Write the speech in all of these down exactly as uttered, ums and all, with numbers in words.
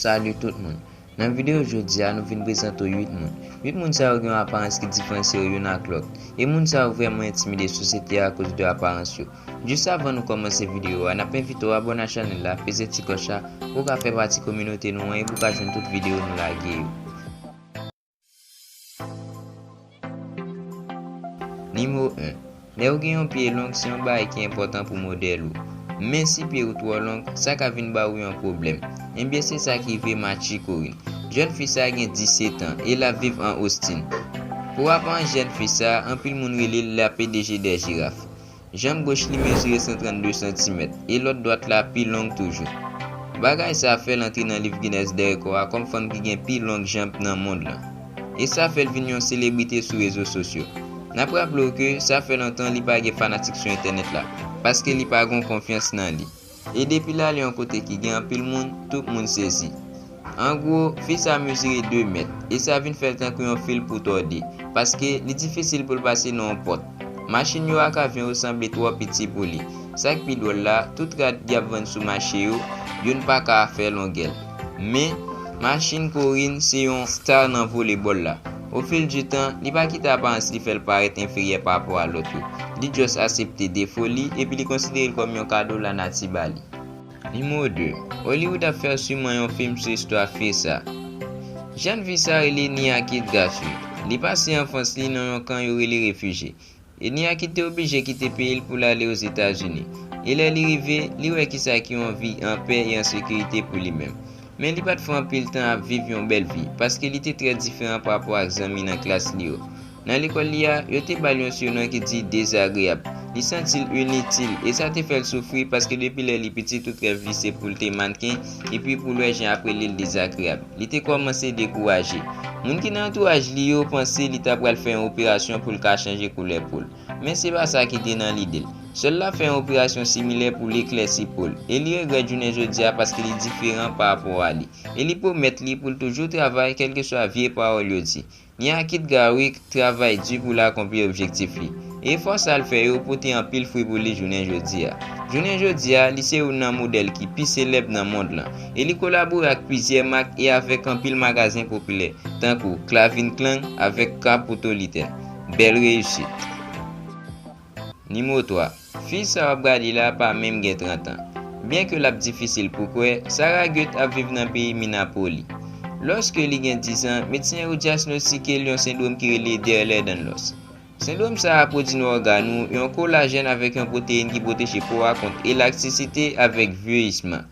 Salut tout moun. Nan videyo jodi a, nou vin prezante w uit moun. Uit moun sa yo gen yon aparans ki diferansye yo youn ak lòt. E moun sa yo vrèman entimide sosyete a akoz de aparans yo. Jis avan nou kòmanse videyo a, n ap envite w abòne a chanèl la, peze ti klòch la, pou w ka fè pati kominote nou an e pou w ka jwenn tout videyo nou lage yo. Nimewo en. Lè w gen yon pye long, se yon bagay ki enpòtan pou modèl ou. Men si pye w twò long, sa ka vin ba w yon pwoblèm. Ebyen, se sa k rive Machi Corinne. Jèn fi sa a gen disèt an e l ap viv an Austin. Pou aparans jèn fi sa a, anpil moun rele l la P D G des girafes. Janm goch li mezire san trannde santimèt e lòt dwat la pi long toujou. Bagay sa a fè l antre nan liv Guinness des records a kòm fanm ki gen pi long janm nan mond lan. E sa fè l vin yon selebrite sou rezo sosyo. N ap raple w ke sa fè lontan li pa gen fanatik sou entènèt la, paske li pa gen konfyans nan li. E depi l ale yon kote ki gen anpil moun, tout moun sezi. An gwo, fi sa mezire de mèt, e sa vin fè l tankou yon fil pou tòde, paske li difisil pou l pase nan yon pòt. Machin yo ak avyon yo sanble twò piti pou li. Sa k pi dwòl la, tout rad y ap vann sou mache yo, youn pa ka fè longè l. Men, Machin Corinne se yon star nan volebòl la. Ofil di tan, li pa kite aparans li fè l parèt enferyè pa rapò a lòt yo. Li just aksepte defo li epi li konsidere l kòm yon kado lanati ba li. Nimewo de. Hollywood ap fè siman yon fim sou istwa fi sa. Jèn fi sa rele Nia Kid Guthrie. Li pase anfans li nan yon kan yo rele refijye. E Nia Kid te oblije kite peyi l pou l ale Ozetazini. E lè li rive, li wè kisa ki yon vi an pè e an sekirite pou li menm. Men li pa t fè anpil tan ap viv yon bèl vi, paske li te trè diferan pa rapò ak zanmi nan klas li yo. Nan lekòl li a, yo te ba l yon sinon ki di dezagreyab. Li santi l initil, e sa te fè l soufri paske depi lè li piti tout rèv li se pou l te mannken, epi pou l wè jan ap rele l dezagreyab. Li te kòmanse dekouraje. Moun ki nan antouraj li yo panse li ta pral fè yon operasyon pou l ka chanje koulè po l. Men se pa sa ki te nan lide l. Sè l la fè yon operasyon similè pou l eklèsi po l, e li regrèt jounen jodi a paske li diferan pa rapò a li. E li pwomèt li pou l toujou travay kèlkeswa vye pawòl yo di. Nia Kid Guthrie travay di pou l akonpli objektif li. E efò sa l fè yo pote anpil fwi pou li jounen jodi a. Jounen jodi a, li se youn nan modèl ki pi selèb nan mond lan, e li kolabore ak plizyè mak e avèk anpil magazen popilè, tankou Calvin Klein avèk Cosmopolitan. Bèl reyisit! Nimewo twa. Fi sa w ap gade la pa menm gen trant an. Byenke l ap difisil pou kwè, Sarah Goetz ap viv nan peyi Minapoli. Lòske li gen diz an, medsen yo dyagnostike l yon sendwòm ki rele Ehlers-Danlos. Sendwòm sa a pwodui nan ògàn ou yon kolajèn avèk yon pwoteyin ki pwoteje po a kont elastisite avèk vyeyisman.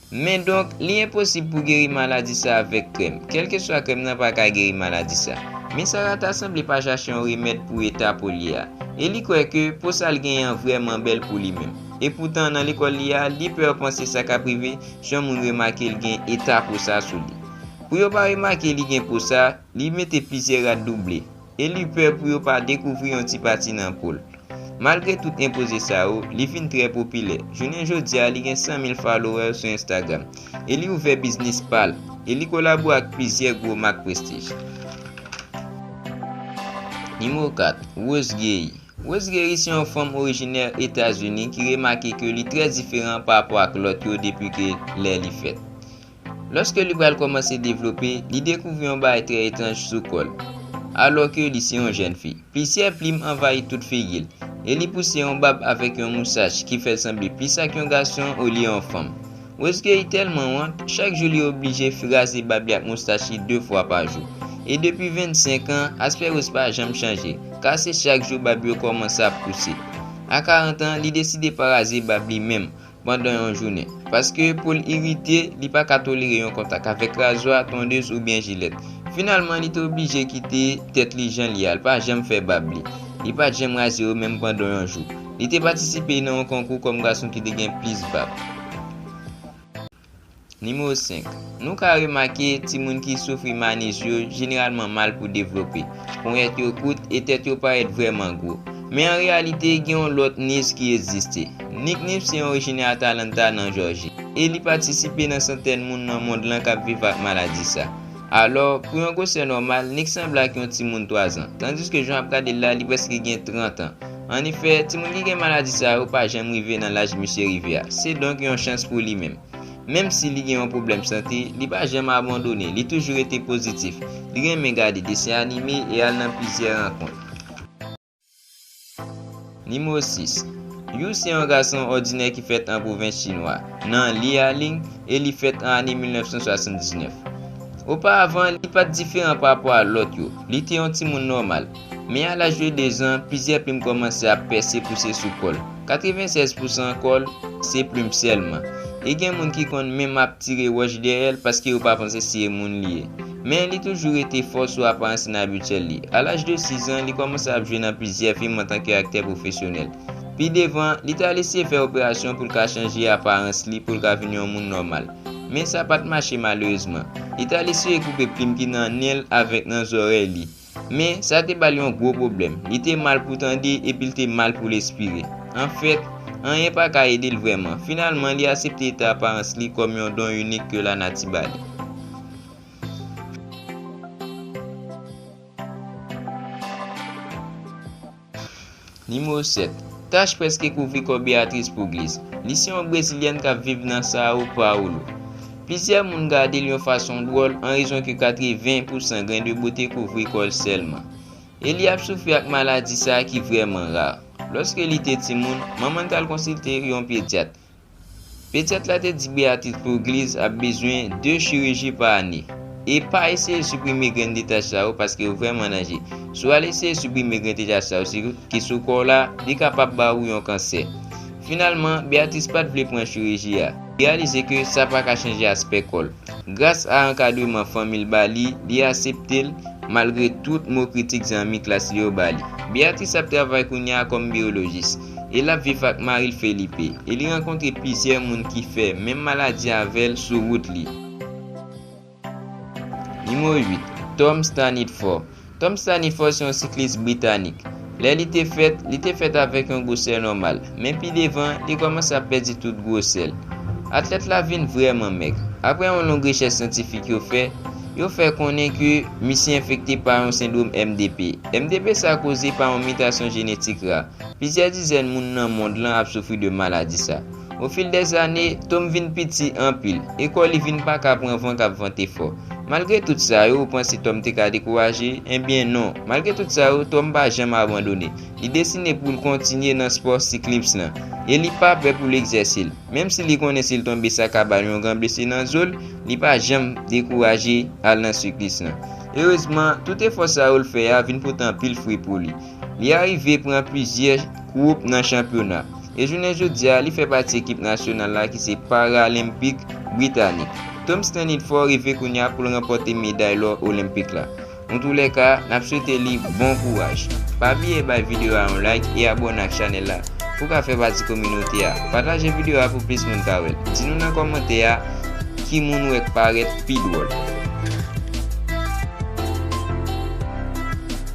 Men donk, li enposib pou geri maladi sa avèk krèm. Kèlkeswa krèm nan pa ka geri maladi sa. Men Sarah ta sanble pa chache yon remèd pou eta po l ye a. E li kwè ke po sa l genyen an vrèman bèl pou li menm. Epoutan, nan lekòl li a, li pè panse sa k ap rive si yon moun remake l gen eta po sa sou li. Pou yo pa remake li gen po sa, li mete plizyè rad double. E li pè pou yo pa dekouvri yon ti pati nan po l. Malgre tout enpoze sa yo, li vin trè popilè. Jounen jodi a, li gen san mil followers sou Instagram. E li ouvè biznis pa l. E li kolabore ak plizyè gwo mak prestij. Nimewo kat. Rose Gary. Rose Gary se yon fanm orijinè Etazini ki remake ke li trè diferan pa rapò ak lòt yo depi ke lè li fèt. Lòske li pral kòmanse devlope, li dekouvri yon bagay trè etranj sou kò l, alòke li se yon jèn fi. Plizyè plim anvayi tout figi l, e li pouse yon bab avèk yon moustach ki fè l sanble plis ak yon gason olye yon fanm. Rose Gary tèlman wont, chak jou li oblije raze bab li ak moustach li de fwa pa jou. E depi vennsenk an, aspè Rose pa janm chanje, kase chak jou bab yo kòmanse ap pouse. A karant an, li deside pa raze bab li menm pandan yon jounen. Paske po l irite, li pa ka tolere yon kontak avèk razwa, tondez oubyen jilèt. Finalman, li te oblije kite tèt li jan l ye a, li pa janm fè bab li. Li pa t janm raze yo menm pandan yon jou. Li te patisipe nan yon konkou kòm gason ki te gen plis bab. Nimewo senk. Nou ka remake timoun ki soufri maniz yo jeneralman mal pou devlope. Ponyèt yo kout e tèt yo parèt vrèman gwo. Men an reyalite, gen yon lòt niz ki egziste. Nick Niff se yon orijinè Atlanta nan Jòji, e li patisipe nan santèn moun nan mond lan k ap viv ak maladi sa. Alò, pou yon gwosè nòmal, Nick sanble ak yon timoun twa zan, tandiske jan w ap gade l la, li prèske gen trant an. Annefè, timoun ki gen maladi sa yo pa janm rive nan laj misye rive a. Se donk yon chans pou li menm. Menm si li gen yon pwoblèm sante, li pa janm abandone, li toujou rete pozitif. Li renmen gade desen anime e al nan plizyè rankont. Nimewo sis. Yu se yon gason òdinè ki fèt an pwovens chinwa, nan Lialing, e li fèt an ane mil nèf san swasanndiznèf. Oparavan, li pa t diferan pa rapò a lòt yo. Li te yon timoun nòmal. Men a laj de de zan, plizyè plim kòmanse ap pèse pouse sou kò l. Katrevensèz pousan kò l se plim sèlman. E gen moun ki konn menm ap tire wòch dèyè l paske yo pa panse se moun li ye. Men li toujou rete fò sou aparans inabityèl li. A laj de sis zan, li kòmanse ap jwe nan plizyè fim antanke aktè pwofesyonèl. Pi devan, li t al eseye fè operasyon pou l ka chanje aparans li pou l ka vin yon moun nòmal. Men sa pa t mache malerezman. Li t al eseye koupe plim ki nan nen l avèk nan zòrèy li. Men sa te ba l yon gwo pwoblèm. Li te mal pou tande epi l te mal pou respire. Anfèt, anyen pa ka ede l vrèman. Finalman, li aksepte eta aparans li kòm yon don inik ke lanati ba li. Nimewo sèt. Tach prèske kouvri kò Beatriz Pugliese. Li se yon Brezilyèn k ap viv nan São Paulo. Plizyè moun gade l yon fason dwòl an rezon ke katreven pousan grenn de bote kouvri kò l sèlman. E li ap soufri ak maladi sa a ki vrèman ra. Lòske li te timoun, manman l t al konsilte yon pedyat. Pedyat la te di Beatriz Pugliese ap bezwen de chiriji pa ane. E pa eseye siprime grenn de tach sa yo paske yo vrèman danje. Si w al eseye siprime grenn de tach sa yo ki sou kò w la, li kapab ba ou yon kansè. Finalman, Beatriz pa t vle pran chiriji a. Li reyalize ke sa pa ka chanje aspè kò l. Gras a ankadreman fanmi l ba li, li aksepte l malgre tout mo kritik zanmi klas li yo ba li. Beatriz ap travay kounye a kòm biyolojis e l ap viv ak mari l Felipe, e li rankontre plizyè moun ki fè menm maladi avè l sou wout li. Nimewo uit. Tom Stanidfor. Tom Stanidfor se yon siklis britanik. Lè li te fèt, li te fèt avèk yon gwosè nòmal, men pi devan, li kòmanse ap pèdi tout gwosè l. Atlèt la vin vrèman mèg. Apre yon long rechèch syantifik yo fè, yo fè konnen ke misye enfekte pa yon sendwòm M D P. M D P sa koze pa yon mitasyon jenetik ra. Plizyè dizèn moun nan mond lan ap soufri de maladi sa. Ofil dèzane, Tom vin piti anpil, e kò li vin pa ka pran van k ap vante fò. Malgre tout sa yo, ou panse Tom te ka dekouraje? Ebyen non, malgre tout sa yo, Tom pa janm abandone. Li deside pou l kontinye nan spò siklis lan, e li pa pè pou l egzèse l. Menm si li konnen si l tonbe sa ka ba l yon gran blese nan zo l, li pa janm dekouraje al nan siklis lan. Erezman, tout efò sa yo l fè a vin pote anpil fwi pou li. Li arive pran plizyè koup nan chanpyona. E jounen jodi a, li fè pati ekip nasyonal la ki se Paralympic Britanik. Tom Stanidfor rive kounye a pou l ranpòte meday lò Olenpik la. Antoulèka, n ap swete li bon kouraj. Pa bliye bay videyo a yon like e abòne ak chanèl la pou w ka fè pati kominote a. Pataje videyo a pou plis moun ka wè l. Di nou nan kòmantè a ki moun w wè k parèt pi dwòl.